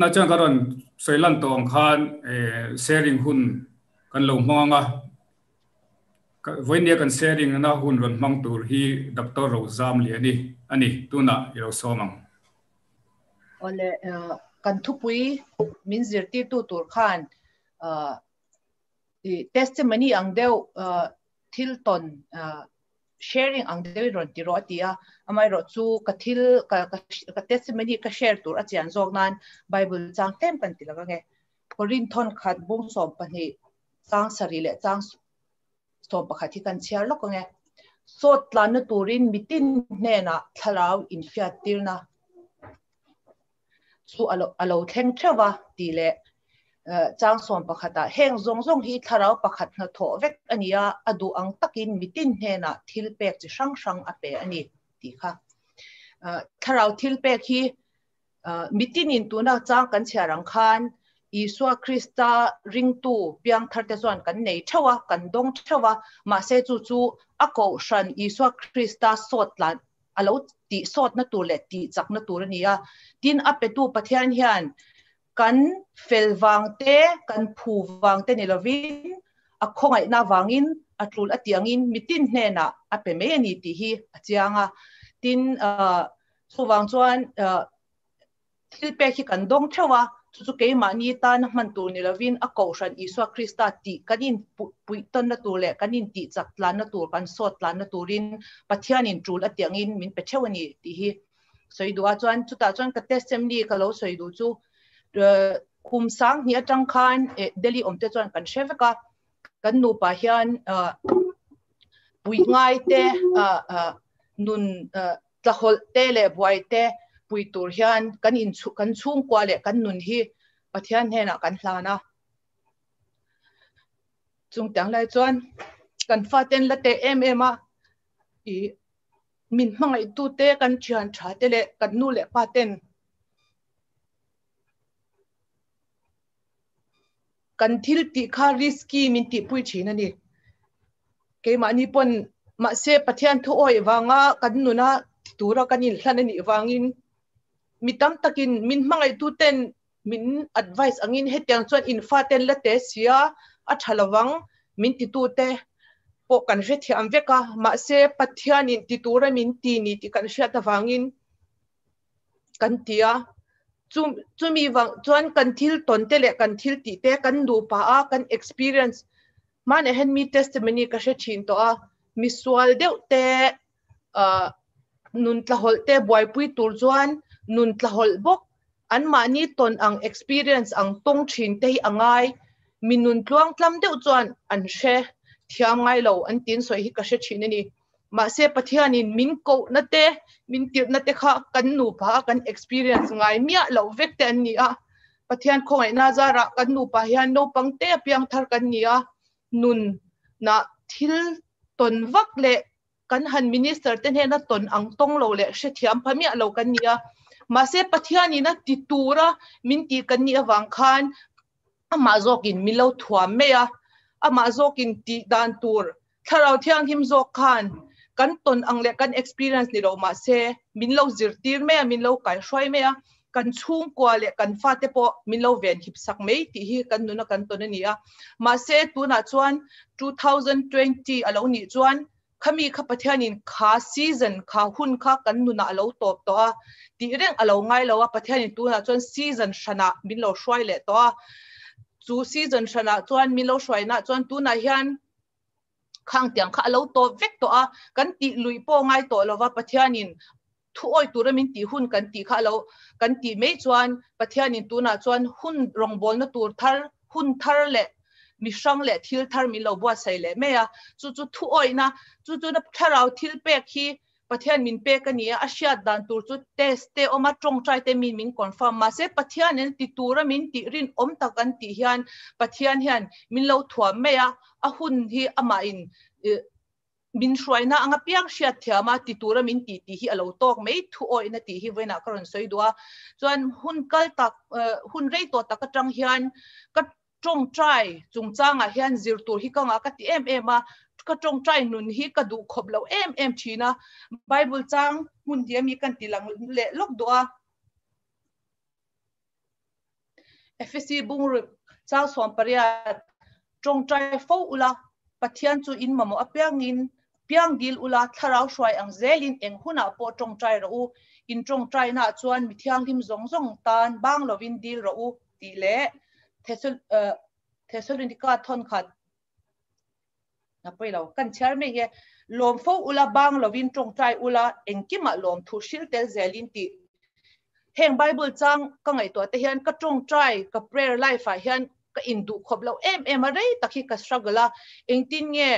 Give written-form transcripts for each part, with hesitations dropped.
Na chuan ka rawn sawi lan tawh ang khan sharing hun kan lo hmang ang a, vawinia kan sharing na hun rawn hmang tur hi Doctor Rozam Liani a ni, tunah i lo sawm ang. Awle, kan thupui min zirtirtu tur khan testimony ang deuh thil tawn sharing ang deuhin rawn ti rawh a ti a, amaherawh chu ka thil ka ka testimony ka share tur a chian zawk nan Bible chang tlem kan ti lak ange. Korinthon khat bung 12 chang sarih leh chang 11 hi kan chhiar lawk ange. Sawt tlanna turin mitin hnenah thlarau infiat tirna chu a lo thleng theuh va tih leh chang 11 ah heng zawng zawng hi thlarau pakhat hnathawh vek a ni a, a duh ang takin mitin hnenah thil pek chi hrang hrang a pe a ni tih kha. Thlarau thil pek hi mitinin tuna chang kan chhiar ang khan Isua Krista ringtu piangthar te chuan kan nei theuh a, kan dawng theuh a, mahse chu chu a kohhran Isua Krista sawt tlan a lo tih sawtna tur leh tih chakna tur a ni a. Tin, a petu Pathian hian kan fel vang te, kan phu vang te ni lovin, a khawngaihna vangin a tul a tih angin mitin hnenah a pe mai a ni tih hi a chiang a. Tin, chuvang chuan Thil pek hi kan dawng theuh a, chu chu keimahni tana hman tur ni lovin a Kohhran Isua Krista tih kan in puih tawnna tur leh kan in tih chak tlanna tur, kan sawt tlanna turin Pathianin tul a tih angin min pe theuh a ni tih hi sawi duh a. Chuan chutah chuan ka testimony ka lo sawi duh chu kum 2000 atang khan Delhi awmte chuan kan hre vek a, kan nupa hian pui ngai te nun tlahawlh te leh buai te pui tur hian kan in kan chhungkua leh kan nun hi Pathian hnenah kan hlan a. Chung tiang lai chuan kan faten la teh em em a, i min hmangaihtu te kan thian tha te leh kan nu leh pa ten kan thil tih kha risky min tihpui thin a ni. Keimahni pawn mahse Pathian thu awih vanga kan nuna ti tura kan inhlan a nih vangin mi tam takin min hmangaihtu ten min advice angin hetiang chuan in fa ten la te sia a tha lovang min titu te pawh kan hrethiam vek a, mahse Pathianin ti tura min ti ni tih kan hriat avangin kan ti a, chu chumi vang chuan kan thil tawn te leh kan thil tih te kan nupa a kan experience hmanah hian mi testimony ka hre thin tawh a, misual deuh te ah nun tlahawlh te buaipui tur chuan nun tlahawlh bawk anmahni tawn ang experience ang tawng thin te hi a ngai, mi nun tluang tlam deuh chuan an hre thiam ngai lo an tin sawi hi ka hre thin a ni. Mahse Pathianin min kohna te, min tirhna te kha kan nupa a kan experience ngai miah loh vek te an ni a. Pathian khawngaihna zarah kan nupa hian naupang te a piang thar kan ni a, nun nah thil tawn vak leh kan han minister te hnena tawn ang tawng lo leh hrethiam pha miah lo kan ni a. Mahse Pathianin a ti tura min tih kan nih avang khan amah zawkin min lo thuam mai a, amah zawkin tih dan tur Thlarau Thianghlim zawk khan kan tawn ang leh kan experience ni lo mahse min lo zirtir mai a, min lo kaihruai mai a, kan chhungkua leh kan fate pawh min lo ven hip sak mai tih hi kan nuna kan tawn a ni a. Mahse tunah chuan 2020 a lo nih chuan khami kha Pathianin kha season kha hun kha kan nunah a lo tawp tawh a tih reng a lo ngai lo a, Pathianin tunah chuan season hranah min lo hruai leh tawh a, chu season hranah chuan min lo hruainaah chuan tunah hian khang tiang kha a lo tawp vek tawh a, kan tih luih pawh ngai tawh lova Pathianin thu awi tura min tih hun kan tih kha a lo kan tih mai chuan Pathianin tunah chuan hun rawngbawlna tur thar, hun thar leh mihrang leh thil thar min lo buatsaih leh mai a, chu chu thu awihna, chu chu thlarau thil pek hi Pathian min pek a ni a, a hriat dan tur chu test te awm a, tawngtai te min min confirm mahse Pathian in ti tura min tih rinawm tak an tih hian Pathian hian min lo thuam mai a, a hun hi amah in min hruaina anga piang hriat thiam a ti tura min tih tih hi a lo tawk mai thu awihna tih hi vawiinah ka rawn sawi duh a, chuan hun kal tak hun rei tawh tak atang hian ka tawngtai chungchangah hian zir tur hi ka ngah ka ti em em a, ka tawngtai nun hi ka duh khawp lo em em thin a, Bible chang hmun hi ami kan ti lang leh lawk duh a. Efesi bung ruk chang 18 tawngtai fo ula, Pathian chu in mamawh apiangin piang dil ula, thlarau hruai ang zelin eng hunah pawh tawngtai rawh u, in tawngtainaah chuan mi thianghlim zawng zawng tan bang lovin dil rawh u tih leh Thessalonica thawnkhat na pawi lo kan chhiar mai nge lawm fo ula bang lovin tawngtai ula engkimah lawm thu hril tel zelin tih heng Bible chang ka ngaihtuah te hian ka tawngtai ka prayer life ah hian ka induh khawp lo em em a rei tak hi ka struggle a engtin nge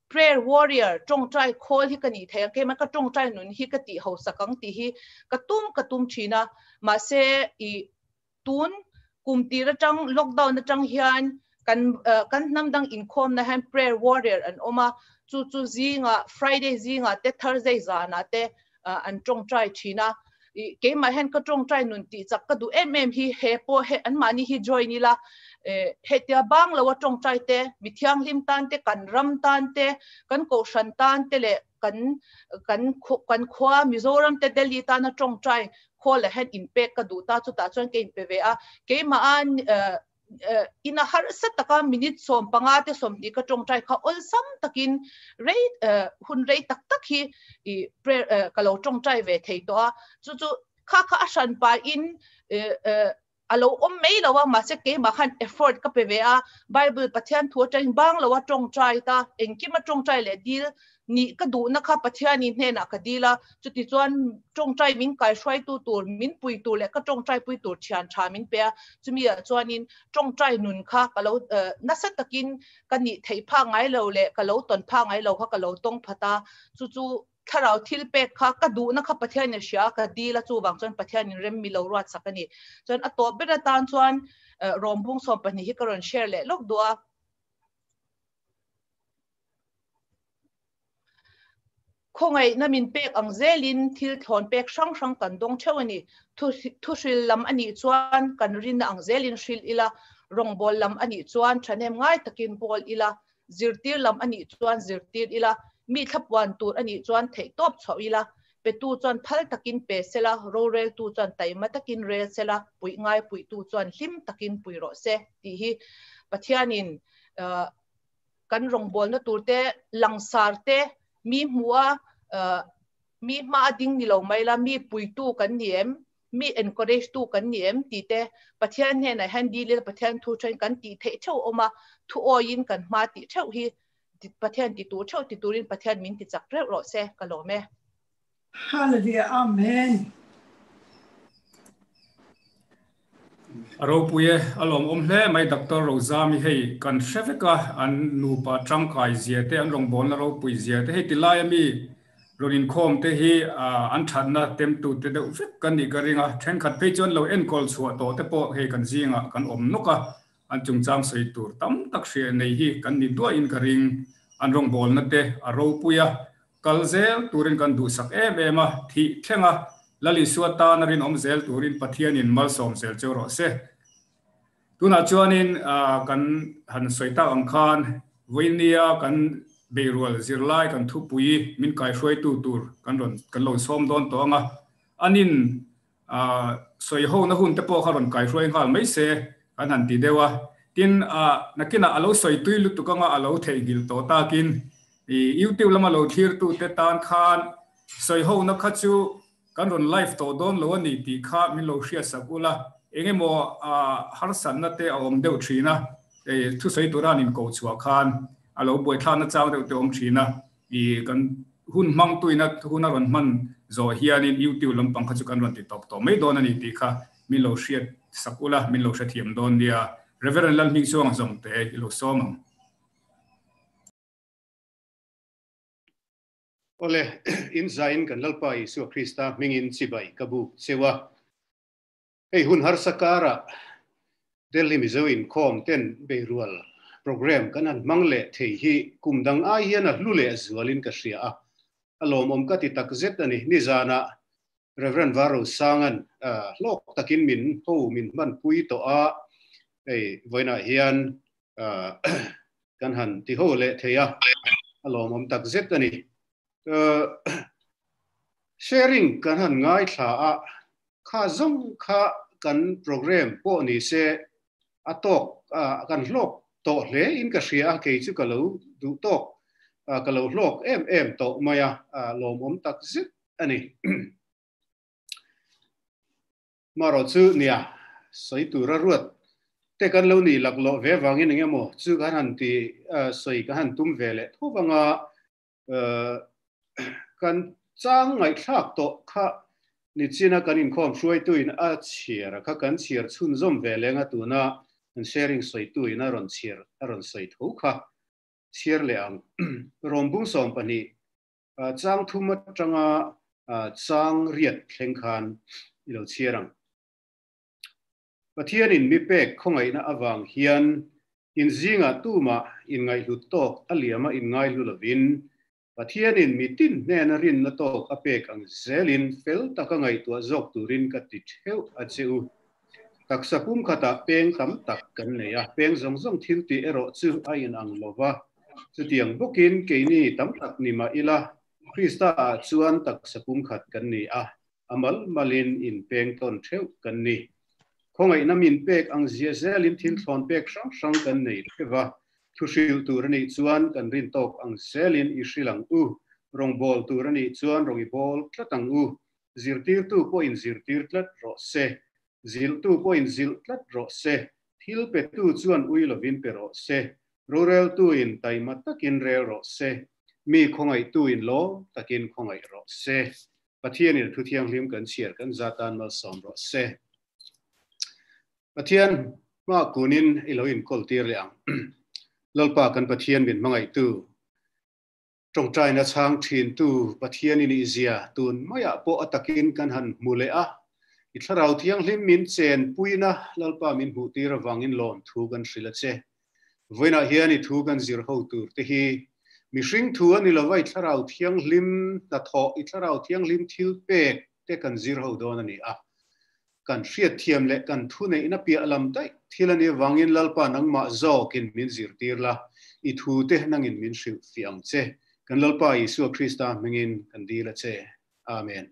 prayer warrior tawngtai khawl hi ka nih theih ang keimah ka tawngtai nun hi ka tih hausak ang tih hi ka tum ka tum thin a mahse i Tun kum tir atang lockdown atang hian kan kan hnam dang inkhawmna hian prayer warrior an awm a, chu chu zingah Friday zingah te Thursday zanah te an tawngtai thin a. Keimah hian ka tawngtai nun tih chak ka duh em em hi he pawh he anmahni hi join ila hetia bang lo a tawngtai te mi thianghlim tan te kan ram tan te kan kohhran tan te leh kan kan kan khua Mizoram te Delhi tana tawngtai khawl ah hian inpek ka duh ta chutah chuan ka inpe ve a keimah a ina harsa taka minute 15 te 20 ka tawngtai kha awlsam takin rei hun rei tak tak hi i prayer ka lo tawngtai ve thei tawh a chu chu kha kha a hran pa in a lo awm mai lo a, mahse keimah khan effort ka pe ve a, Bible Pathian thu atangin bang lo a tawngtai ta, engkim a tawngtai leh dil nih ka duhna kha Pathianin hnenah ka dil a, chuti chuan tawngtai min kaihruaitu tur, min pui tur leh ka tawngtai pui tur thian tha min pe a, chumi ah chuanin tawngtai nun kha ka lo nasa takin ka nih theih phak ngai lo leh ka lo tawn phak ngai lo kha ka lo tawng phat a, chu chu Thlarau thil pek kha ka duhna kha Pathianin a hria a, ka dil a, chuvang chuan Pathianin rem mi lo ruat sak a ni. Chuan a tawp ber atan chuan Rom bung 12 hi ka rawn share leh lawk duh a. Khawngaihna min pek ang zelin thil thlawn pek hrang hrang kan dawng theuh a ni. Thuhril lam a nih chuan kan rinna ang zelin hril ila, rawngbâwl lam a nih chuan thahnem ngai takin bawl ila, Zirtir lam a nih chuan zirtir ila, mi thlapuan tur a nih chuan theihtawp chhuah ila, petu chuan phal takin pe sela, roreltu chuan taima takin rel sela, puih ngai puihtu chuan hlim takin pui rawh se tih hi Pathianin kan rawngbawlna turte langsar te mi hmuha mi hma a ding ni lo mai la, mi puitu kan ni em? Mi encourage tu kan ni em tih te Pathian hnenah hian dil ila Pathian thu then kan tih theih theuh awm a, thu awiin kan hma tih theuh hi Pathian ti tur theuh ti turin Pathian min ti chak reuh rawh se ka lawm e. Hallelujah Amen. A ropui e, a lawmawm hle mai Doctor Rozami hei kan hre vek a, an nupa tangkai zia te, an rawngbawlna ropui zia te hei ti laia mi rawn inkhawm te hi an thatna temtu te deuh vek kan nih ka ring a, thenkhat phei chuan lo enkawl chhuah tawh te pawh hei kan zingah kan awm nawk a, an chungchang sawi tur tam tak hriat nei hi kan ni duahin ka ring, an rawngbawlna te a ropui a, Kal zel turin kan duhsak em em a, thih thleng a, Lal Isua tana rinawm zel turin Pathianin malsawm zel cheu rawh se. Tunah chuanin kan han sawi tak ang khan vawinia kan beirual zirlai kan thupui min kaihruaitu tur kan rawn kan lo sawm dawn tawh ang a, anin sawi hona hun te pawh kha rawn kaihruai nghal mai se kan han ti deuh a. Tin, nakinah a lo sawi tui lutuk anga a lo theihnghilh tawh takin i YouTube lama lo thlirtute tan khan sawi hona kha chu kan rawn live tawh dawn lo a ni tih kha min lo hriatsak ula, eng emaw harsatna te a awm deuh thin a, thusawi tura an inkoh chhuah khan a lo buaithlakna chang deuh te a awm thin a. I kan hun hmang tuina hun a rawn hman zawh hianin YouTube lampang kha chu kan rawn ti tawp tawh mai dawn a ni tih kha min lo hriat sak ula, min lo hrethiam dawn nia. Reverend Lalhming Chuanga zawng te i lo sawm ang. Awle, in zain kan Lalpa Isua Krista hmingin chibai ka buk cheu a. Hei hun harsa karah Delhi Mizo inkhawm ten beirual program kan han hmang leh thei hi kum dang ai hian a hlu leh zualin ka hria a, a lawmawm ka ti tak zet a ni. Nizanah Rev. Varo Sangan hlawk takin min ho min hmanpui tawh a, hei vawiinah hian kan han ti ho leh thei a, a lawmawm tak zet a ni. Sharing kan han ngaithla a, kha zawng kha kan program pawh ni se A tawk kan hlawk tawh hle in ka hria a, kei chu ka lo duh tawk, ka lo hlawk em em tawh mai a, lawmawm tak zet a ni. Marawh chu nia, sawi tura ruat te kan lo nih laklawh ve vangin eng emaw chu kan han ti sawi kan han tum ve leh tho vanga kan chang ngaihthlak tawh kha nichina kan inkhawm hruaituin a chhiar a kha kan chhiar chhunzawm ve leng a tuna kan sharing sawituin a rawn chhiar a rawn sawi tho kha chhiar leh ang. Rawmbung 12 chang thum atanga chang riat thleng khan i lo chhiar ang. Pathianin mi pek khawngaihna avang hian in zingah tumah inngaihhlut tawk a liama inngaihlu lovin, Pathianin mi tin hnena rinna tawk a pek ang zelin fel taka ngaihtuah zawk turin ka ti theuh a che u. Taksa pum khatah peng tam tak kan nei a, peng zawng zawng thil tih erawh chu a inang lo va. Chutiang bawkin keini tam tak ni mah ila, Krista-ah chuan taksa pum khat kan ni a, a mal malin inpeng tawn theuh kan ni. Khawngaihna min pek ang zia zelin thil thlawn pek hrang hrang kan nei theuh va, thu hrilh tur a nih chuan kan rin tawk ang zelin i hrilh ang u, rawngbâwl tur a nih chuan rawng i bâwl tlat ang u, zirtirtu pawhin zirtir tlat rawh se, zilhtu pawhin zilh tlat rawh se, thil petu chuan ui lovin pe rawh se, roreltuin taima takin rel rawh se, mi khawngaihtuin lawm takin khawngaih rawh se. Pathianin thu thianghlim kan chhiar kan za tan malsawm rawh se. Pathian hma kunin i lo inkawl tir leh ang. Lalpa kan Pathian min hmangaihtu, tawngtaina chhang thintu Pathianin i zia tun maiah pawh a takin kan han hmu leh a, i thlarau thianghlim min chenpuina Lalpa min hmuh tir avangin lawm thu kan hrilh a che. Vawiinah hian i thu kan zir ho tur te hi mihring thu a ni lova i thlarau thianghlim hnathawh, i thlarau thianghlim thil pek te kan zir ho dawn a ni a. Kan hriatthiam leh kan thuneihna piah lam daih thil a nih avangin Lalpa nangmah zawkin min zirtir la, i thu te nangin min hrilh fiah ang che. Kan Lalpa Isua Krista hmingin kan dil a che. Amen.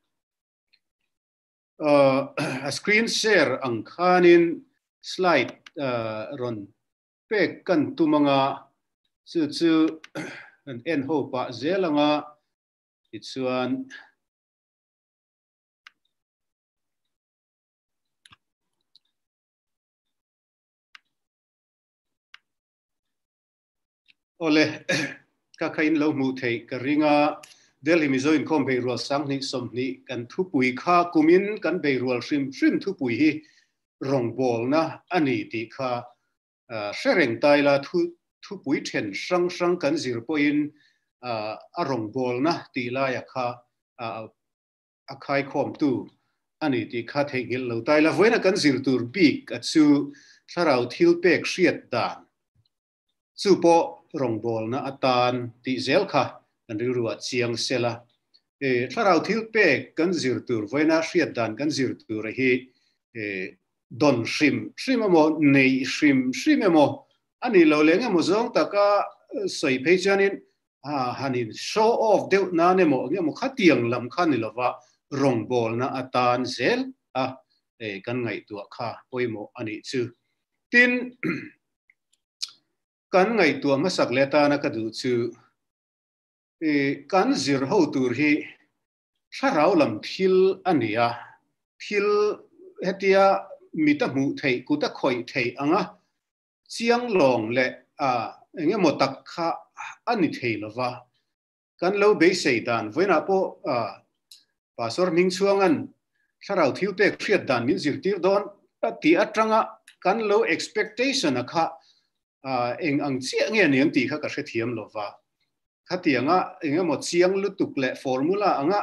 A screen share ang khanin slide rawn pek kan tum anga chu chu kan en ho pah zel anga tichuan Awle, ka kha in lo hmuh theih ka ring a, Delhi Mizo inkhawm beirual 2020 kan thupui kha kumin kan beirual hrim hrim thupui hi rawngbawlna a ni tih kha hre reng ta ila thu thupui then hrang hrang kan zir pawhin a rawngbawlna tih laia kha a khaikhawmtu a ni tih kha theihnghilh lo ta ila. Vawiina kan zir tur bik a chu thlarau thil pek hriat dan chu pawh rawngbawlna atan tih zel kha kan rilruah chiang sela. Thlarau thil pek kan zir tur vawiina hriat dan kan zir tur hi dawn hrim hrim emaw neih hrim hrim emaw a nih loh leh engemaw zawng taka sawi phei chuanin han in show off deuh nan emaw engemaw khatiang lam kha ni lova rawngbawlna atan zel a kan ngaihtuah kha pawimawh a nih chu. Tin, kan ngaihtuah hmasak leh atana ka duh chu kan zir ho tur hi thlarau lam thil a ni a, thil hetia mita hmuh theih kuta khawih theih anga chiang lawng leh engemaw tak kha a ni thei lova, kan lo beisei dan vawiinah pawh Pastor Hmingchhuanga'n thlarau thil pek hriat dan min zirtir dawn tih atanga kan lo expectation a kha eng ang chiah nge ni ang tih kha ka hrethiam lova, khatianga engemaw chiang lutuk leh formula anga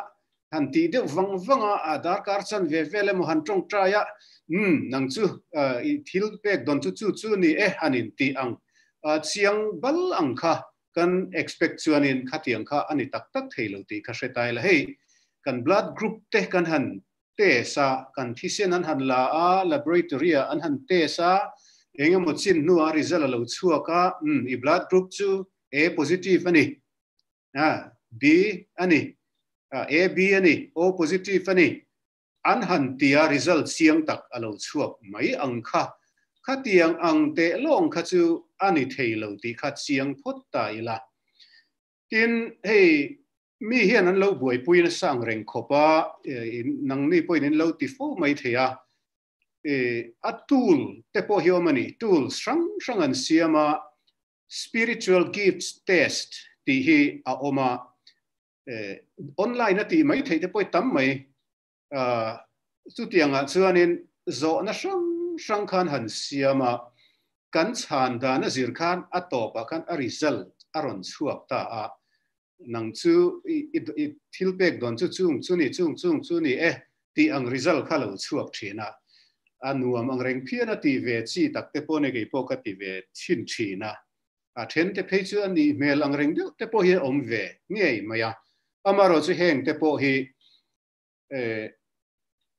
han tih deuh vang vang a, a darkar chan ve vel emaw han tawngtai a, umm nang chu i thil pek dawn chu chu chu ni e han in tih ang chiang bal ang kha kan expect chuanin khatiang kha a ni tak tak thei lo tih kha hre tai la. Hei kan blood group te kan han test a, kan thisen an han la a, laboratory ah an han test a, engemaw chin hnuah result a lo chhuak a, umm i blood group chu A positive a ni. A, B a ni, A, B a ni, O positive a ni, an han tia result chiang tak a lo chhuak mai ang kha. Khatiang ang teh lawng kha chu a ni thei lo tih kha chiang phawt ta ila. Tin, hei mi hian an lo buaipui nasa ang reng khawp a, nangni pawhin in lo ti fo mai thei a, a tool te pawh hi awm a ni. Tools hrang hrang an siam a, Spiritual Gifts Test tih hi a awm a, online a tih mai theih te pawh hi tam mai. Chutiangah chuanin zawhna hrang hrang khan han siam a, kan chhan dan a zir khan a tawpah khan a result a rawn chhuak ta a, nang chu i thil pek dawn chu chung chu ni, chung chung chu ni e tih ang result kha lo chhuak thin a, a nuam ang reng phian a tih ve chi tak te pawh nia kei pawh ka ti ve thin thin a, a then te phei chu a nih hmel ang reng deuh te pawh hi a awm ve ngei mai a, amaherawhchu chu heng te pawh hi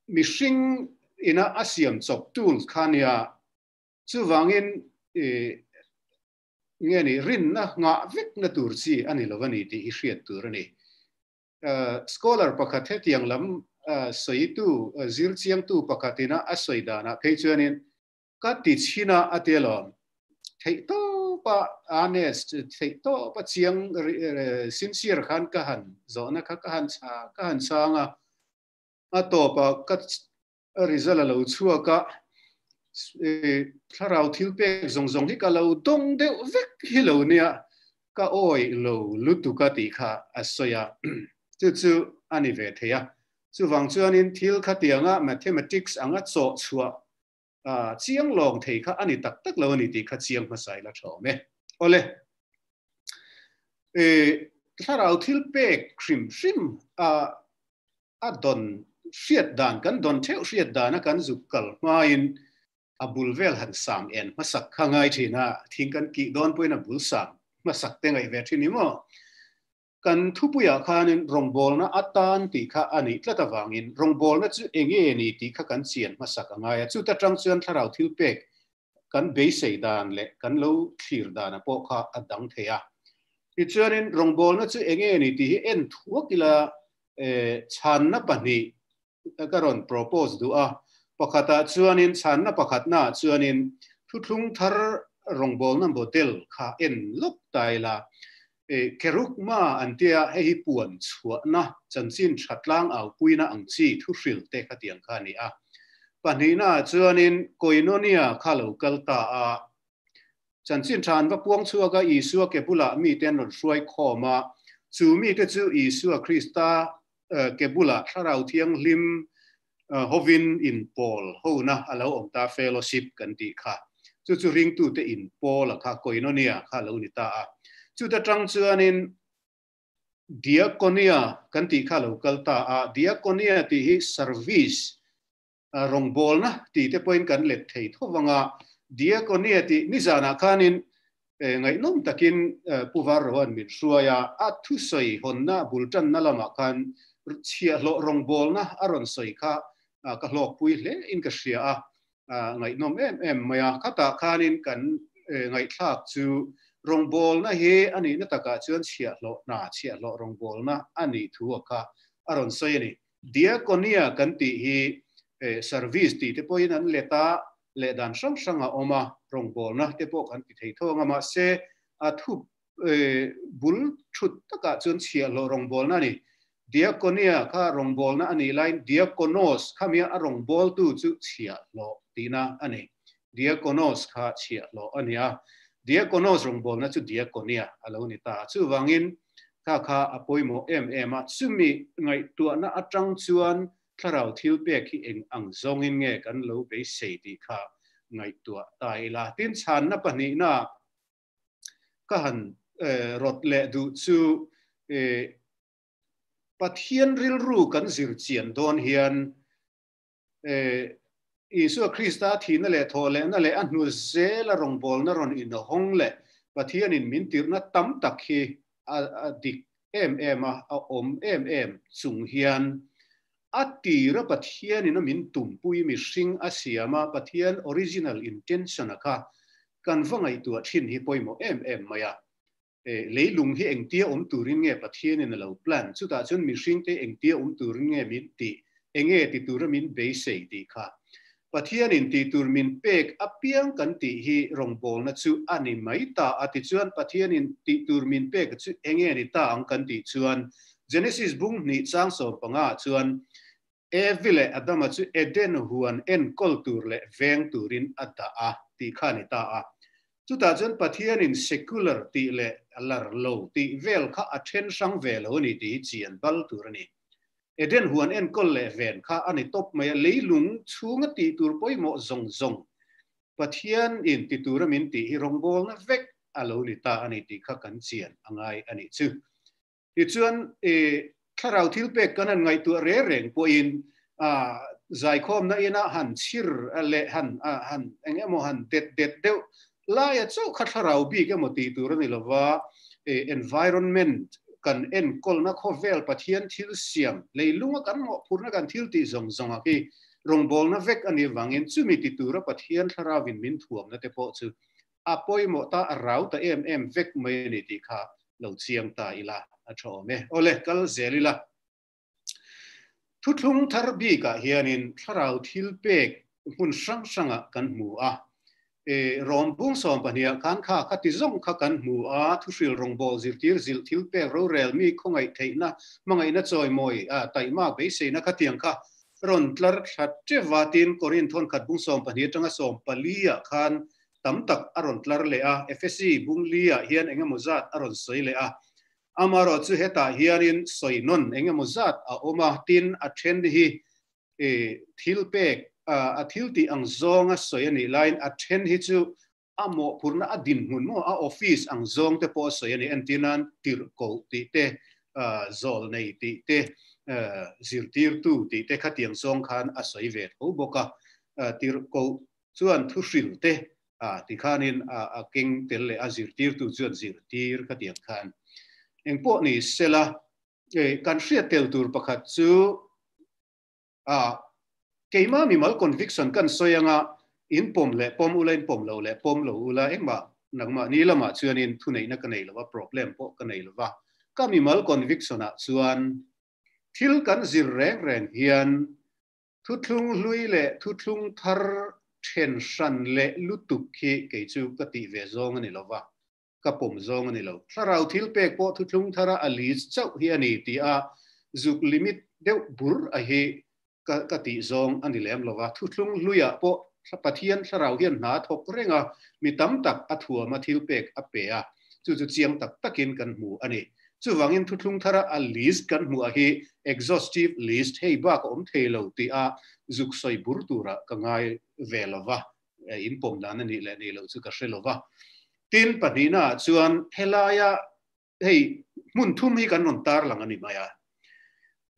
mihring ina a siam chawp tools kha nia, chuvangin nge ni rinna ngah vekna tur chi a ni lo a ni tih hi hriat tur a ni. Scholar pakhat hetiang lam sawitu, zirchiangtu pakhatina a sawi danah phei chuanin Ka ti chhin a, a ti alawm. Theih tawp a honest, theih tawp a chiang sincere khan ka han zawhna kha ka han chhang ka han chhang a. A tawp ah ka result a lo chhuak a, thlarau thil pek zawng zawng hi ka lo dawng deuh vek hi lo nia, ka awih lo lutuk a tih kha a sawi a. Chu chu a ni ve thei a. Chuvang chuanin thil khatianga mathematics anga chawh chhuah chiang lawng thei kha a ni tak tak lo a ni tih kha chiang hmasa ila tha awm e. Awle, thlarau thil pek hrim hrim a a dawn hriat dan, kan dawn theuh hriat dana kan zuk kal hmain a bul vel han sam en hmasak kha ngai thin a, thing kan kih dawn pawhin a bul sam hmasak te ngaih ve thin ni maw? Kan thupuiah khanin rawngbawlna atan tih kha a nih tlat avangin rawngbawlna chu eng nge ni tih kha kan chian hmasak a ngai a. Chuta tang chuan thlarau thil pek kan beisei dan leh kan lo thlir dana pawh kha a dang thei a. Tichuanin rawngbawlna chu eng nge ni tih hi en thuak ila chhanna pahnih ka rawn propose duh a. Pakhatah chuanin chhanna pakhatnaah chuanin thuthlung thar rawngbawlna model kha en lawk ta ila. Kerugma an tia hei hi puan chhuahna chanchin tha tlang aupuina ang chi thuhril te kha tiang kha a ni a. Pahnihnaah chuanin Koinonia kha lo kal ta a. Chanchin tha an va puang chhuak a, Isua ke bulah mite an rawn hruai khawm a. Chu mite chu Isua Krista ke bulah Thlarau Thianghlim hovin inpawl hona a lo awm ta, fellowship kan tih kha. Chu chu ringtute inpawl a kha, koinonia kha a lo ni ta a. Chuta tang chuanin diakonia kan tih kha a lo kal ta a. Diakonia tih hi service, rawngbawlna tih te pawhin kan let thei tho vang a. Diakonia tih nizanah khanin Ngaihnawm takin Pu Varrohan min hruai a, a thusawi hawnna bul tanna lamah khan chhiahhlawh rawngbawlna a rawn sawi kha ka hlawkpui hle in ka hria a, ngaihnawm em em mai a. Khatah khanin kan ngaihthlak chu rawngbawlna hi a nihna takah chuan chhiahhlawh hna, chhiahhlawh rawngbawlna a nih thu a kha a rawn sawi a ni. Diakonia kan tih hi service tih te pawhin an let a, leh dan hrang hrang a awm a, rawngbawlna te pawh kan ti thei tho ang a, mahse a thu bul thut takah chuan chhiahhlawh rawngbawlna a ni. Diakonia kha rawngbawlna a nih laiin diakonos kha mia a rawngbawltu chu chhiahhlawh tihna a ni. Diakonos kha chhiahhlawh a ni a, diakonos rawngbawlna chu diakonia a lo ni ta a, chuvangin kha kha a pawimawh em em a, chumi ngaihtuahna atang chuan Thlarau thil pek hi eng ang zawngin nge kan lo beisei tih kha ngaihtuah ta ila. Tin, chhanna pahnihna ka han rawt leh duh chu Pathian rilru kan zir chian dawn hian Isua Krista thihna leh thawhlehna leh a hnu zela rawngbawlna rawn inhawng leh Pathianin min tirhna tam tak hi a dik em em a, a awm em em chung hian a tira Pathianin a min tumpui mihring a siam a, Pathian original intention a kha kan va ngaihtuah thin hi pawimawh em em mai a. Leilung hi engtia awm turin nge Pathianin a lo plan, chutah chuan mihringte engtia awm turin nge min tih, enge ti tura min beisei tih kha. Pathianin tih tur min pek apiang kan tih hi rawngbawlna chu a ni mai ta a. Tichuan, Pathianin tih tur min pek chu enge ni ta ang kan tih chuan Genesis bung hnih chang 15 ah chuan Evi leh Adama chu Eden huan enkawl tur leh veng turin a dah a tih kha a ni ta a. Chutah chuan Pathianin secular tih leh lar lo tih vel kha a then hrang ve lo a ni tih hi chian bal tur a ni. Eden huan enkawl leh ven kha a ni tawp mai a, leilung chhunga tih tur pawimawh zawng zawng Pathianin ti tura min tih hi rawngbawlna vek a lo ni ta a ni tih kha kan chian a ngai a nih chu. Tichuan, thlarau thilpek kan han ngaihtuah reng reng pawhin zaikhawmna ina han chhir leh han han eng emaw han det det deuh laia chauh kha thlarau bik emaw tih tur a ni lova, environment kan enkawlna khawvel Pathian thil siam leilunga kan mawhphurhna kan thil tih zawng zawngah hi rawngbawlna vek a nih vangin chumi ti tura Pathian thlarauin min thuamna te pawh chu a pawimawh ta, a rau ta em em vek mai a ni tih kha lo chiang ta ila a tha awm e. Awle, kal zel ila. Thuthlung thar bikah hianin thlarau thil pek hmun hrang hrangah kan hmu a. E, Rom bung 12ah khan kha kha ti zawng kha kan hmu a, thuhril rawngbâwl zirtir zilh thil pek rorel mi khawngaih theihna, hmangaihna chawimawi, taihmak beiseina kha tiang kha rawn tlar thla teuh a. Tin, Korinth thawnkhat bung 12 atanga 14 ah khan tam tak a rawn tlar leh a, Efesi bung li ah hian eng emaw zat a rawn sawi leh a. Amarawh chu hetah hianin sawi nawn eng emaw zat a awm a, tin a then hi thil pek a thil tih ang zawnga sawi a nih laiin a then hi chu a mawhphurhna a dinhmun maw a office ang zawng te pawh a sawi a ni. Entir nan tirhkoh tih te, zawl nei tih te, zirtirtu tih te khatiang zawng khan a sawi ve tho bawk a. Tirhkoh chuan thuhril te tikhanin a keng tel leh a zirtirtu chuan zirtir ka tih ang khan engpawh ni sela kan hriat tel tur pakhat chu a keima mimal conviction kan sawi anga in pawm leh pawm ula in pawm lo leh pawm lo ula engmah nangmah ni lamah chuanin thuneihna ka nei lova problem pawh ka nei lova ka mimal conviction ah chuan thil kan zir reng reng hian Thuthlung hlui leh thuthlung thar then hran leh lutuk hi kei chu ka tih ve zawng a ni lo va, ka pawm zawng a ni lo. Thlarau thil pek pawh thuthlung thara a list chauh hi a ni tih a zuk limit deuh bur a hi ka ka tih zawng a ni lem lo va. Thuthlung hluiah pawh Pathian thlarau hian hna a thawk reng a, mi tam tak a thuam a thil pek a pe a, chu chu chiang tak takin kan hmu a ni. Chuvangin thuthlung thara a list kan hmuh a hi exhaustive list hei bak a awm thei lo tih a zuk sawi bur turah ka ngai ve lo va, in pawm dan a nih leh nih loh chu ka hre lo va. Tin, pahnihnaah chuan helaia hei hmun thum hi kan rawn tarlang a ni mai a.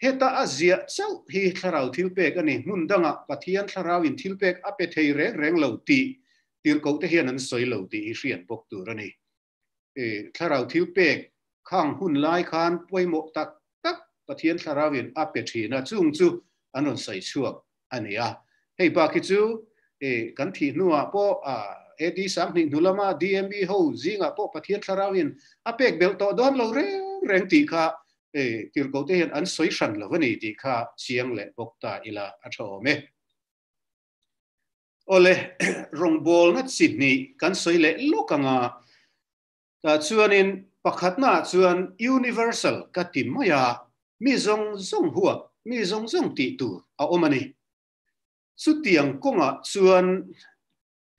Heta a ziah chauh hi thlarau thilpek a ni, hmun dangah Pathian thlarauin thilpek a pe thei reng reng lo tih tirhkohte hian an sawi lo tih hi hriat bawk tur a ni. Thlarau thil pek khang hun lai khan pawimawh tak tak Pathian thlarauin a pe thin a, chung chu an rawn sawi chhuak a ni a. Hei bak hi chu kan thih hnuah pawh AD 2000 hnu lama DMB ho zingah pawh Pathian thlarauin a pek belh tawh dawn lo reng reng tih kha tirhkohte hian an sawi hran lo a ni tih kha chiang leh bawk ta ila a tha awm e. Awle, rawngbawlna chi hnih kan sawi leh lawk ang a, tah chuanin pakhatnaah chuan universal ka ti mai a, mi zawng zawng huap, mi zawng zawng tih tur a awm a ni. Chutiang kawngah chuan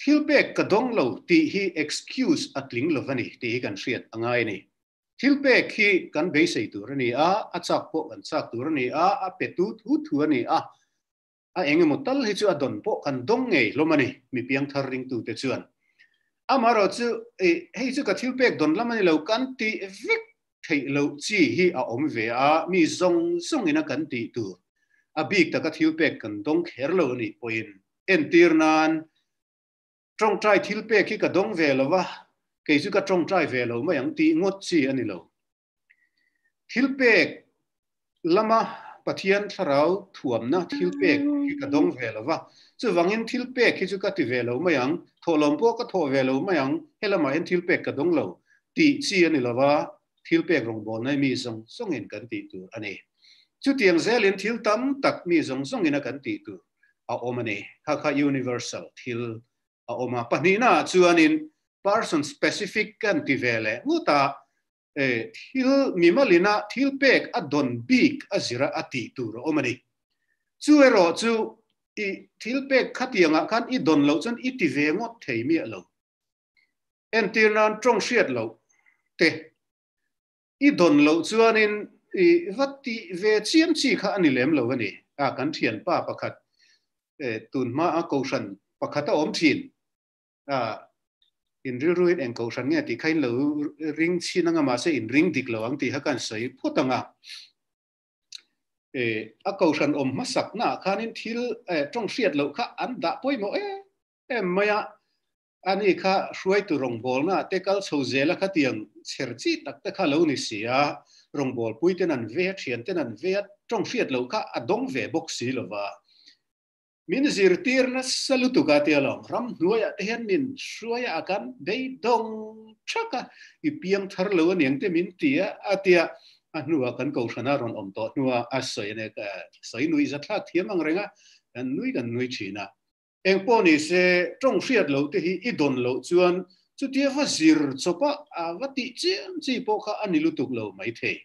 thil pek ka dawng lo tih hi excuse a tling lo va ni tih hi kan hriat a ngai a ni. Thil pek hi kan beisei tur a ni a, a chak pawh kan chak tur a ni a, a petu thu thu a ni a, A eng emaw tal hi chu a dawn pawh kan dawng ngei hlawm a ni, mi piangthar ringtute chuan. Amaherawh chu, hei chu ka thil pek dawn lam a ni lo, kan tih vek theih loh chi hi a awm ve a, mi zawng zawngin a kan tih tur a bik taka thil pek kan dawng kher lo a nih pawhin entir nan tawngtai thil pek hi ka dawng ve lo va, kei chu ka tawngtai ve lo mai ang tih ngawt chi a ni lo. Thil pek lama Pathian thlarau thuamna thil pek hi ka dawng ve lo va, chuvangin thil pek hi chu ka ti ve lo mai ang, thawhlawm pawh ka thawh ve lo mai ang, helamah hian thil pek ka dawng lo tih chi a ni lo va, thil pek rawngbawlna hi mi zawng zawngin kan tih tur a ni. Chutiang zelin thil tam tak mi zawng zawngin a kan tih tur. a awm a ni. Kha kha universal thil a awm a. Pahnihnaah chuanin person specific kan ti ve leh ngut a, thil mimalina thil pek a dawn bik a zira a tih tur a awm a ni. Chu erawh chu i thil pek khatiangah khan i dawn loh chuan i ti ve ngawt thei miah lo. Entir nan tawng hriat loh te i dawn loh chuanin i va tih ve chiam chi kha a ni lem lo a ni. A kan thianpa pakhat tun hma a kohhran pakhat a awm thin. A in rilruin eng kohhran nge tih kha in lo ring chhin anga mahse in ring dik lo ang tih kha kan sawi phawt ang a. A kohhran awm hmasaknaah khanin thil tawng hriat loh kha an dah pawimawh em em mai a. Ani kha hruaitu rawngbawlna te kal chho zela khatiang chher chi tak te kha lo ni si a, rawngbawlpui ten an ve a, thian ten an ve a, tawng hriat loh kha a dawng ve bawk si lova. Min zirtir nasa lutuk a tia lawm, ramhnuaiah te hian min hruai a, a kan beidawng thak a, i piang thar lo aniang te min ti a, a tia, a hnuah kan kohhrana rawn awm tawh hnuah a sawi ania, sawi nui zathlak thiam ang reng a, kan nui kan nui thin a. Eng pawh ni se, tawng hriat loh te hi i dawn loh chuan chutia va zir chawp a, a va tih chiam chi pawh kha a ni lutuk lo maithei.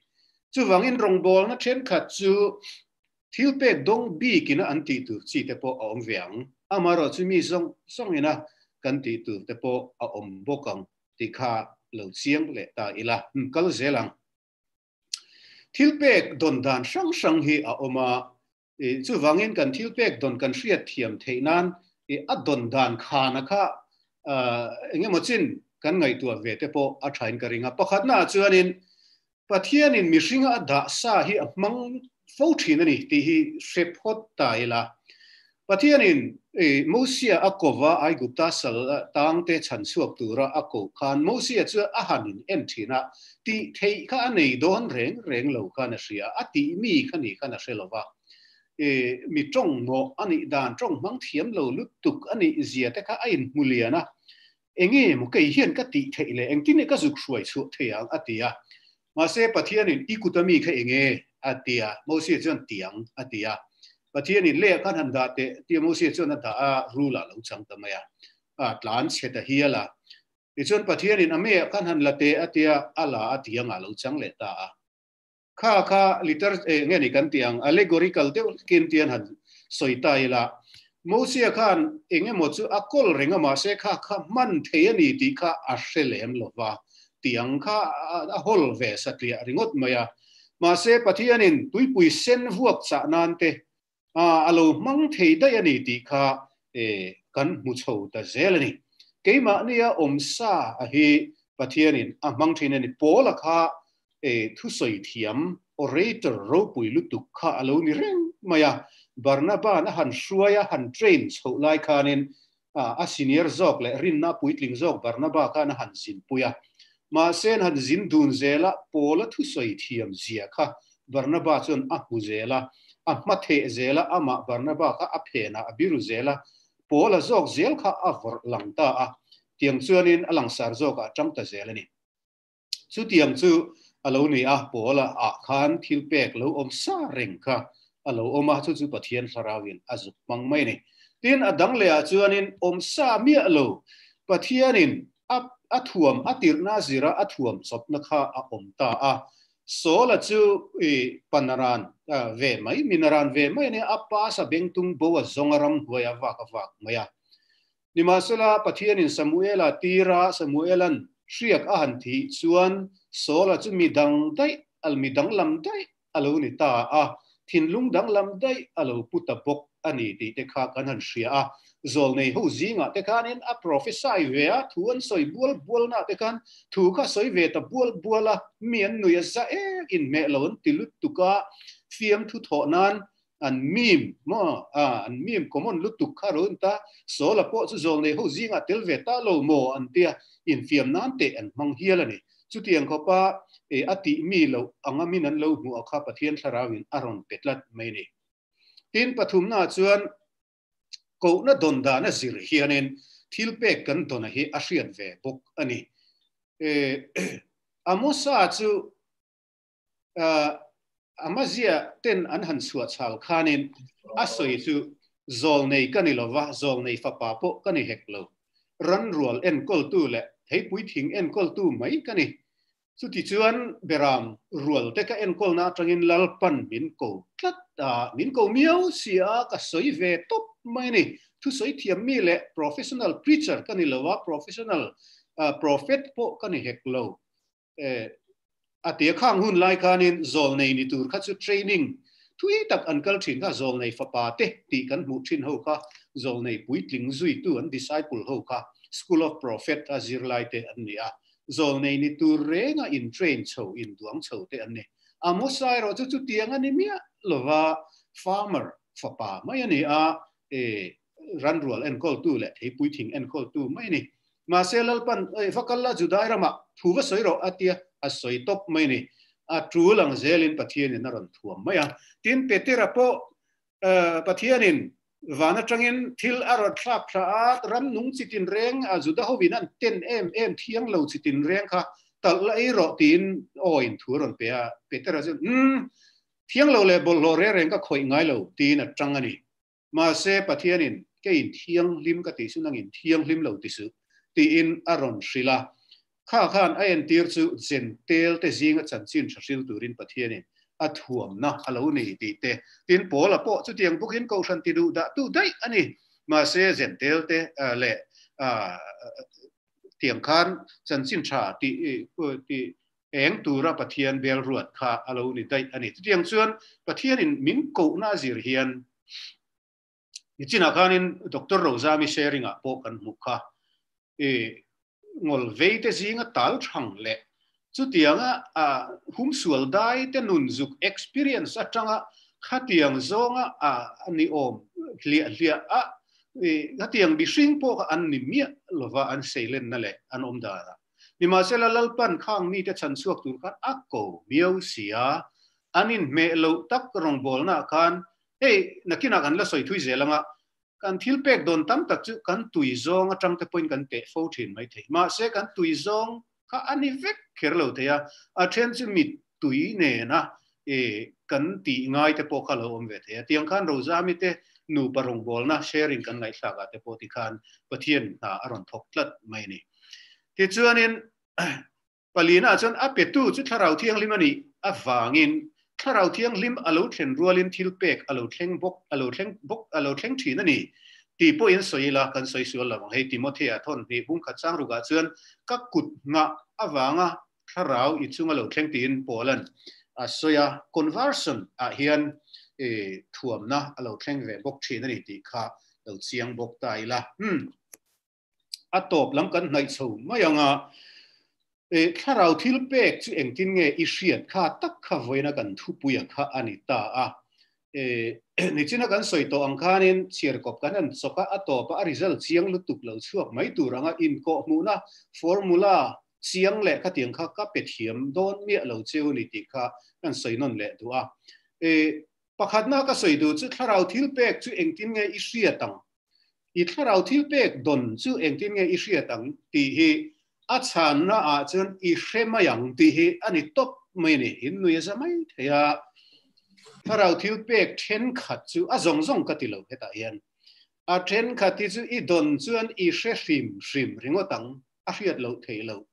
Chuvangin rawngbawlna thenkhat chu Thil pek dawng bik ina an tih tur chi te pawh a awm ve ang. Amaherawh chu mi zawng zawng ina kan tih tur te pawh a awm bawk ang tih kha lo chiang leh ta ila. Umm kal zel ang. Thil pek dawn dan hrang hrang hi a awm a, chuvangin kan thil pek dawn kan hriat thiam theih nan a dawn dan khana kha eng emaw chin kan ngaihtuah ve te pawh a thain ka ring a. Pakhatnaah chuanin Pathianin mihringa a dah sa hi a hmang fo thin a ni tih hi hre phawt ta ila. Pathianin Mosia a kova Aigupta sal tangte chhan chhuak tura a koh khan Mosia chu a han in en thin a, tih theih kha a nei dawn reng reng lo khan a hria, a tih mi kha ni khan a hre lova. Mi tawng mawh a nih dan, tawng hmang thiam lo lutuk a nih zia te kha a inhmu lian a, Enge maw kei hian ka tih theih le engtin nge ka zuk hruai chhuah thei ang a ti a. Mahse Pathianin i kut ami kha enge a ti a, Mosia chuan tiang a ti a. Pathianin leh ah khan han dah teh tia Mosia chuan a dah a, rul ah lo chang ta mai a, a tlan chhe ta hial a. Tichuan Pathianin a mei ah khan han la teh a tia, a la a tiang ah lo chang leh ta a. Kha kha liter nge ni kan tih ang allegorical deuh hlekin tian han sawi ta ila, Mosia khan eng emaw chu a kawl reng a mahse kha kha hman thei a ni tih kha a hre lem lo va, tih ang kha a hawl ve satliah ringawt mai a. Mahse Pathianin tuipui sen vuak chah nan te a lo hmang thei daih a ni tih kha kan hmu chho ta zel a ni. Keimahnia awm sa a hi Pathianin a hmang thin a ni. Paula kha thusawi thiam, orator, ropui lutuk kha a lo ni reng mai a. Barnaba'n a han hruai a han train chhoh lai khanin a senior zawk leh rinna puitling zawk Barnaba khan a han zinpui a. Mahse an han zin dun zel a, Paula thusawi thiam zia kha Barnaba chuan a hmu zel a, a hma theh zel a, amah Barnaba kha a phenah a biru zel a, Paula zawk zel kha a vawrh lang ta a, tiang chuanin a langsar zawkah a tang ta zel a ni. Chutiang chu a lo ni a, Paula ah khan thil pek lo awm sa reng kha a lo awm a, chu chu Pathian Thlarauin a zuk hmang mai a ni. Tin, a dang lehah chuanin awm sa miah lo, Pathianin a a thuam a tirhna zira a thuam chawpna kha a awm ta a. Saula chu i panaran ve mai, minaran ve mai a nia, a pa sa bengtung bo a zawng a ramhnuai a vak a vak mai a. Nimahsela, Pathianin Samuela tira Samuelan hriak a han thih chuan Saula chu mi dang daih, mi danglam daih a lo ni ta a, thinlung danglam daih a lo pu ta bawk a ni tih te kha kan han hria a. Zawlnei ho zingah te khanin a prophesy ve a, thu an sawi bual bualnaah te khan thu kha sawi ve ta bual bual a, mi an nui a za ek inhmeh lo an ti lutuk a, fiamthu thawh nan An meme maw? A, an meme common lutuk kha ro ta, Sawla pawh chu zawlnei ho zingah tel ve ta lo maw an tia, infiam nan teh an hmang hial a ni. Chutiang khawpa e a tih mi loh anga min an lo hmuh a kha Pathian Thlarauin a rawn pe tlat mai a ni. Tin, pathumnaah chuan kohna dawn dan a zir hianin thil pek kan dawna hi a hriat ve bawk a ni. E, Amosa chu Amazia ten an han chhuah chhal khanin a sawi chu Zawlnei ka ni lova, zawlnei fapa pawh ka ni hek lo. Ran rual enkawltu leh theipui thing enkawltu mai ka ni. Chutichuan beram rual te ka enkawlna atangin Lalpan min ko tlat a, min ko miau si a, ka sawi ve tawp mai a ni. Thusawi thiam mi leh professional preacher ka ni lo a, professional prophet pawh ka ni hek lo. A tia khang hun lai khanin zawlnei ni tur kha chu training thui tak an kal thin kha zawlnei fapa te tih kan hmuh thin ho kha zawlnei puitling zuitu an disciple ho kha school of prophet a zirlai te an ni a zawlnei ni tur renga in train chho in duang chho te an ni Amosa erawh chu chutiang a ni miah lova farmer fapa mai a ni a ranrual enkawltu leh theipui thing enkawltu mai a ni. Mahse Lalpan, Oi, va kal la, Judai ramah thu va sawi rawh, a tia, a sawi tawp mai a ni. A tul ang zelin Pathianin a rawn thuam mai a. Tin, Petera pawh Pathianin van atangin thil a rawn thlak thla a, ram nung chi tinreng, Juda hovin an ten em em thiang lo chi tinreng kha talh la ei rawh tiin aw-in thu a rawn pe a. Petera chuan, Umm, thiang lo leh bawlhhlawh reng reng ka khawih ngai lo, tiin a tang a ni. Mahse, Pathianin, Keiin thianghlim ka tih chu nangin thianghlim lo ti suh, tiin a rawn hrilh a. Kha khan a entir chu Jentail te zinga chanchin tha hril turin Pathianin a thuamna a lo nei tih te. Tin, Paula pawh chutiang bawkin Kohhran ti duh dah tu daih a ni. Mahse, Jentail te leh tiang khan chanchin tha tih eng tura Pathian bel ruat kha a lo ni daih a ni. Chutiang chuan Pathianin min kohna a zir hian nichinah khanin Doctor Rozami sharing ah pawh kan hmuh kha i ngawl vei te zinga tal thang leh chutianga a humsual dai te nun zuk experience atanga khatiang zawnga a ni awm hliah hliah a khatiang mihring pawh kha an ni miah lova an seilenna leh an awm danah. Nimahsela Lalpan khang mite chhan chhuak tur khan a ko miau si a, an inhmeh loh tak rawngbawlnaah khan hei nakinah kan la sawi thui zel anga kan thil pek dawn tam tak chu kan tui zawng atang te pawhin kan teh fo thin mai thei. Mahse kan tui zawng kha a ni vek kher lo thei a, a then chu mit tui nena kan tih ngai te pawh kha lo awm ve thei a. Tiang khan Rozami te nupa rawngbawlna sharing kan ngaihthlakah te pawh tikhan Pathian hna a rawn thawk tlat mai a ni. Tichuanin palina chuan a petu chu Thlarau Thianghlim a nih avangin Thlarau Thianghlim a lo thlen rualin thil pek a lo thleng bawk a lo thleng bawk a lo thleng thin a ni tih pawhin sawi ila kan sawi sual lo ang. Hei Timothea thawn hnih bungkhat chang rukah chuan ka kut nghah avanga Thlarau i chunga lo thleng tiin Paula'n a sawi a, conversion ah hian thuamna a lo thleng ve bawk thin a ni tih kha lo chiang bawk ta ila. Umm. A tawp lam kan hnaih chho mai ang a, Thlarau thil pek chu engtin nge i hriat kha tak kha vawiina kan thupuia kha a ni ta a. Nichina kan sawi tawh ang khanin chhiarkawp kan han chawk a, a tawpa a result chiang lutuk lo chhuak mai tur anga inkawhhmuhna formula chiang leh khatiang kha ka pe thiam dawn miah lo cheu ni tih kha kan sawi nawn leh duh a. Pakhatna ka sawi duh chu thlarau thil pek chu engtin nge i hriat ang? I thlarau thil pek dawn chu engtin nge i hriat ang tih hi a chhanna ah chuan i hre mai ang tih hi a ni tawp mai a ni. In nui a za mai thei a. Thlarau thil pek thenkhat chu a zawng zawng ka ti lo hetah hian. A thenkhat hi chu i dawn chuan i hre hrim hrim ringawt ang. A hriat loh theih loh.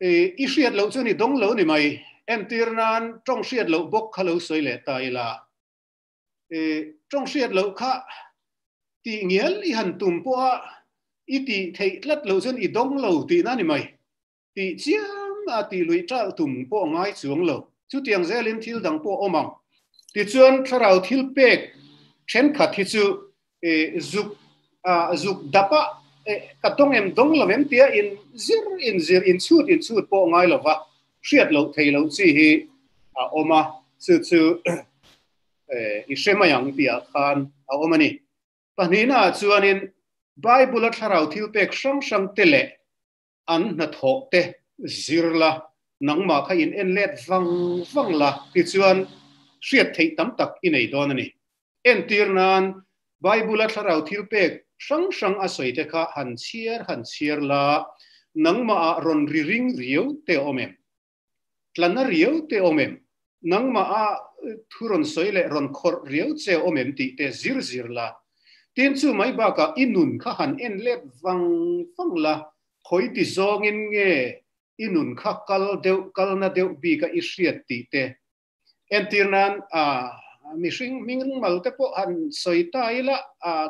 I hriat loh chuan i dawng lo ni mai. Entir nan tawng hriat loh bawk kha lo sawi leh ta ila. Tawng hriat loh kha tih ngial i han tum pawh a i tih theih tlat loh chuan i dawng lo tihna ni mai. Tih chiam a tih luih ṭalh tum pawh a ngai chuang lo. Chutiang zelin thil dang pawh a awm ang. Tichuan thlarau thil pek thenkhat hi chu zuk zuk dap a ka dawng em dawng lo em tia in zir in zir in chhut in chhut pawh ngai lo va, hriat loh thei loh chi hi a awm a, chu chu i hre mai ang tihah khan a awm a ni. Pahnihnaah chuanin Bible-a thlarau thil pek hrang hrang te leh an hnathawh te zir la, nangmah kha in en let vang vang la tichuan hriat theih tam tak i nei dawn a ni. Entir nan Bible-a thlarau thil pek hrang hrang a sawi te kha han chhiar han chhiar la, nangmah ah rawn ri ring riau te awm em? Tlana riau te awm em? Nangmah ah thu rawn sawi leh rawn khawrh riau che a awm em tih te zir zir la. Tin chu mai bakah i nun kha han en let vang vang la, khawi ti zawngin nge i nun kha kal deuh kalna deuh bika i hriat tih te Entir nan mihring hming mal te pawh han sawi ta ila,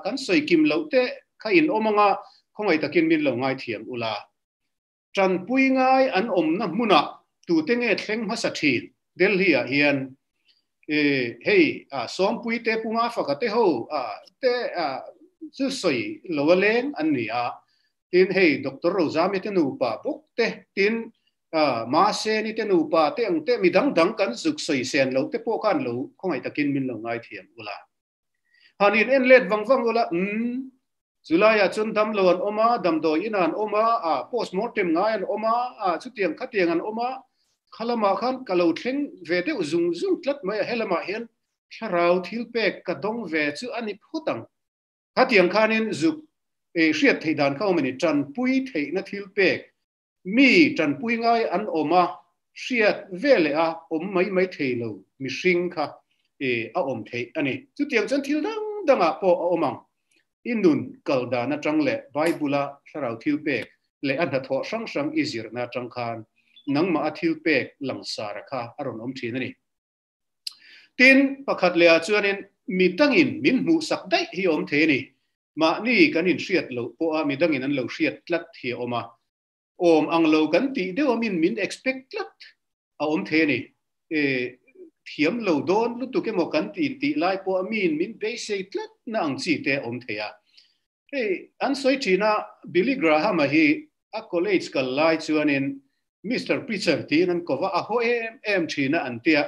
kan sawi kim loh te kha in awm anga khawngaih takin min lo ngaithiam ula. Tanpui ngai an awmna hmunah tute nge thleng hmasa thin? Delhi ah hian hei Sawmpui te Punga faka te ho te chu sawi lo a leng an ni a, tin hei Doctor Rozami te nupa bawk te tin Mahse ni te nupa te ang te mi dang dang kan zuk sawi sen loh te pawh khan lo khawngaih takin min lo ngaithiam ula. Han in en let vang vang ula, umm, chulaiah chuan dam lo an awm a, damdawi in an awm a, ah, postmortem ngai an awm a, ah, chutiang khatiang an awm a, khalamah khan ka lo thleng ve deuh zung zung tlat mai a, helamah hian thlarau thil pek ka dawng ve chu a ni phawt ang. Khatiang khanin zuk hriat theih dan kha awm a ni, tanpui theihna thil pek Mi tanpui ngai an awm a, hriat ve leh a awm mai mai thei lo mihring kha a awm theih a ni. Chutiang chuan thil dang dangah pawh a awm ang. I nun kal dan atang leh Bible-a thlarau thil pek leh a hnathawh hrang hrang i zirna atang khan nangmah a thil pek langsara kha a rawn awm thin a ni. Tin, pakhat lehah chuanin mi dangin min hmuhsak daih hi a awm thei a ni. Mahni kan inhriat loh pawha mi dangin an lo hriat tlat hi a awm a. Awm ang lo kan tih deuh amin min expect tlat a awm thei a ni. E, thiam lo dawn lutuk emaw kan ti intih lai pawha miin min beisei tlat na ang chi te a awm thei a. Hei, an sawi thin a, Billy Graham-a hi a college kal lai chuanin Mister Preacher tiin an ko va, a haw em em thin a an tia.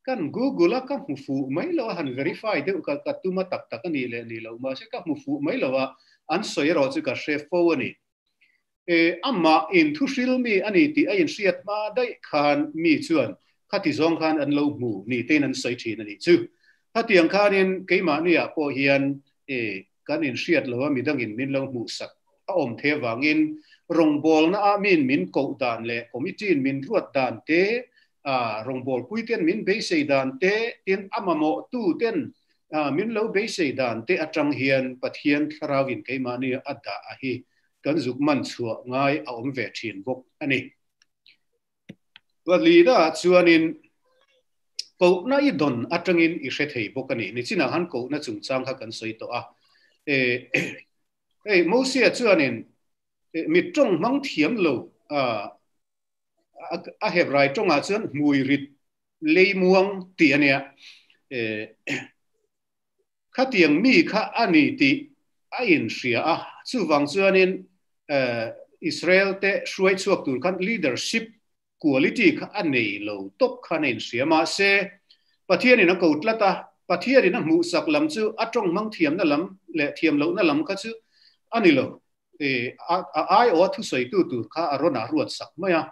Kan Google a ka hmu fuh mai lo a, han verify deuh ka ka tum a tak tak a nih leh nih loh mahse ka hmu fuh mai lo a, an sawi erawh chu ka hre fo a ni. E, amah in thuhril mi a ni tih a inhriat hma daih khan mi chuan khati zawng khan an lo hmu ni tein an sawi thin a nih chu. Khatiang khanin keimahniah pawh hian e, kan inhriat lo a midangin min lo hmuhsak a awm thei avangin rawngbawlna ah min min koh dan leh committee in min ruat dan te, rawngbawlpui ten min beisei dan te, tin a mamawh tu ten min lo beisei dan te atang hian Pathian thlarau in keimahni a dah a hi kan zuk man chhuah ngai a awm ve thin bawk a ni. Palina ah chuanin kohna i dawn atangin i hre thei bawk a ni. Nichinah khan kohna chungchang kha kan sawi tawh a. Hei Mosia chuanin mi tawng hmang thiam lo a Hebrai tawngah chuan hmui rit lei muang tih a nia. Khatiang mi kha a ni tih a inhria a, chuvang chuanin Israel te hruai chhuak tur khan leadership quality kha a nei lo tawp khan a inhria. Mahse, Pathianin a ko tlat a, Pathianin a hmuhsak lam chu a tawng hmang thiamna lam leh thiam lohna lam kha chu a ni lo. A aiawha thusawitu tur kha a rawn ah ruatsak mai a.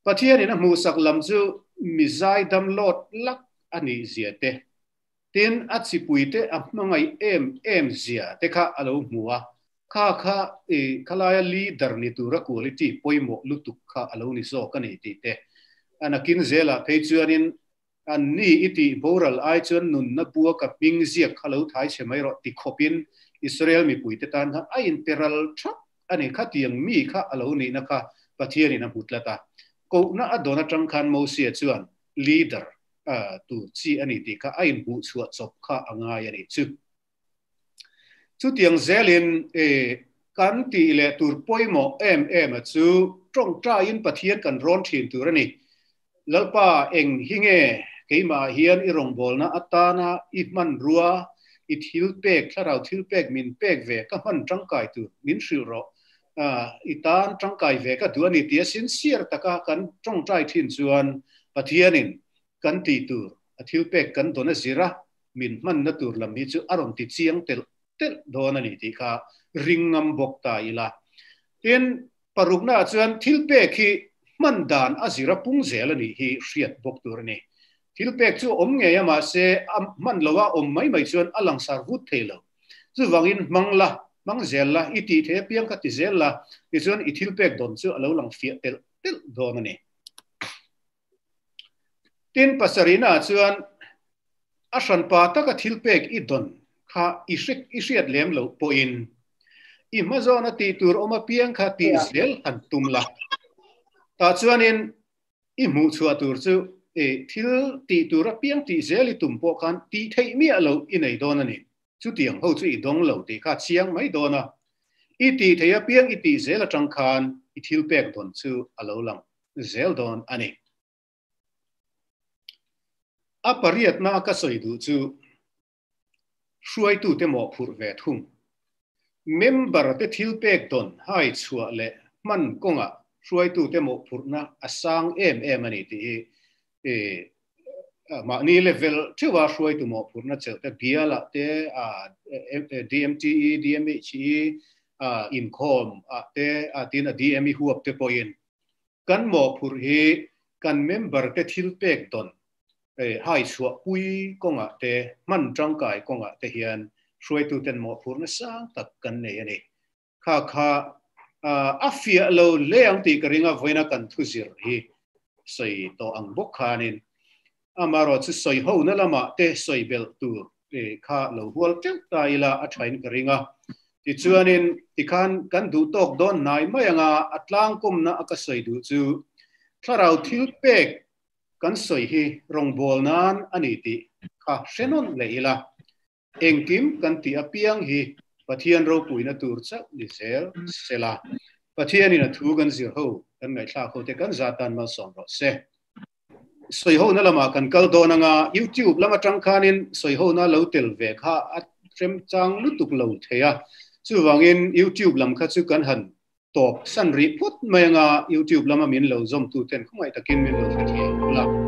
Pathianin a hmuhsak lam chu mi zaidam lawt lak a nih zia te, Tin, a chipuite a hmangaih em em zia te kha a lo hmu a, kha kha i khalaia leader ni tura quality pawimawh lutuk kha a lo ni zawk a ni tih te. A nakin zelah phei chuanin an ni i tih boral ai chuan nunna bua ka hming ziak kha lo thai chhe mai rawh ti khawpin Israel mipuite tan khan a inperal thap a ni. Khatiang mi kha a lo nihna kha Pathianin a hmu tlat a. Kohna a dawn atang khan Mosia chuan leader tur chi a ni tih kha a inhmuh chhuah chawp kha a ngai a nih chu. Chutiang zelin kan tih leh tur pawimawh em em a chu tawngtaiin Pathian kan rawn thin tur a ni. Lalpa eng hi nge keimah hian i rawngbawlna atana i hmanrua, i thil pek, thlarau thil pek min pek ve ka hman tangkai tur min hrilh rawh. I tan tangkai ve ka duh a ni tia sincere taka kan tawngtai thin chuan Pathianin kan tih tur a thil pek kan dawn a zir a, min hmanna tur lam hi chu a rawn ti chiang telh telh dawn a ni tih kha ring ngam bawk ta ila. Tin, paruknaah chuan thil pek hi hman dan a zir a pung zel a nih hi hriat bawk tur a ni. Thil pek chu awm ngei a mahse a hman loha awm mai mai chuan a langsar vut thei lo. Chuvangin hmang la, hmang zel la, i tih theih apiang kha ti zel la, tichuan i thil pek dawn chu a lo lang fiah telh telh dawn a ni. Tin, pasarihnaah chuan A hranpa taka thilpek i dawn kha i i hriat lem loh pawhin i hmazawna tih tur awm apiang kha tih zel han tum la. Tah chuanin i hmuh chhuah tur chu thil tih tur apiang tih zel i tum pawh khan tih theih miah loh i nei dawn a ni. Chutiang ho chu i dawng lo tih kha chiang mai dawn a. I tih theih apiang i tih zel atang khan i thilpek dawn chu a lo lang zel dawn a ni. A pariatna ka sawi duh chu hruaitute mawhphurh ve thung. Member te thil pek dawn hai chhuah leh hman kawngah hruaitute mawhphurhna a sang em em a ni tih hi mahni level theuha hruaitu mawhphurhna chelh te bialah te DMTE, DMHE inkhawm ah te tin a DME huap te pawhin Kan mawhphurh hi kan member te thil pek dawn hai chhuah pui kawngah te, hman tangkai kawngah te hian hruaituten mawhphurhna sang tak kan nei a ni. Kha kha a fiah lo hle ang tih ka ring a, vawiina kan thuzir hi sawi tawh ang bawk khanin amaherawh chu sawi hona lamah te sawi belh tur kha lo hual teuh ta ila a thain ka ring a. Tichuanin tikhan kan duh tawk dawn hnai mai anga a tlangkawmna a ka sawi duh chu thlarau thil pek kan sawi hi rawngbâwl nan a ni tih kha hre nawn leh ila. Engkim kan tih apiang hi Pathian ropuina tur chauh ni zel sela, Pathianin a thu kan zir ho, kan ngaihthlak ho te kan zat tan malsawm rawh se. Sawihona lamah kan kal dawn anga YouTube lam atang khanin sawihona lo tel ve kha a remchang lutuk lo thei a, chuvangin YouTube lam kha chu kan han tawp san rih phawt mai anga YouTube lama min lo zawmtu ten khawngaih takin min lo hrethiam ula.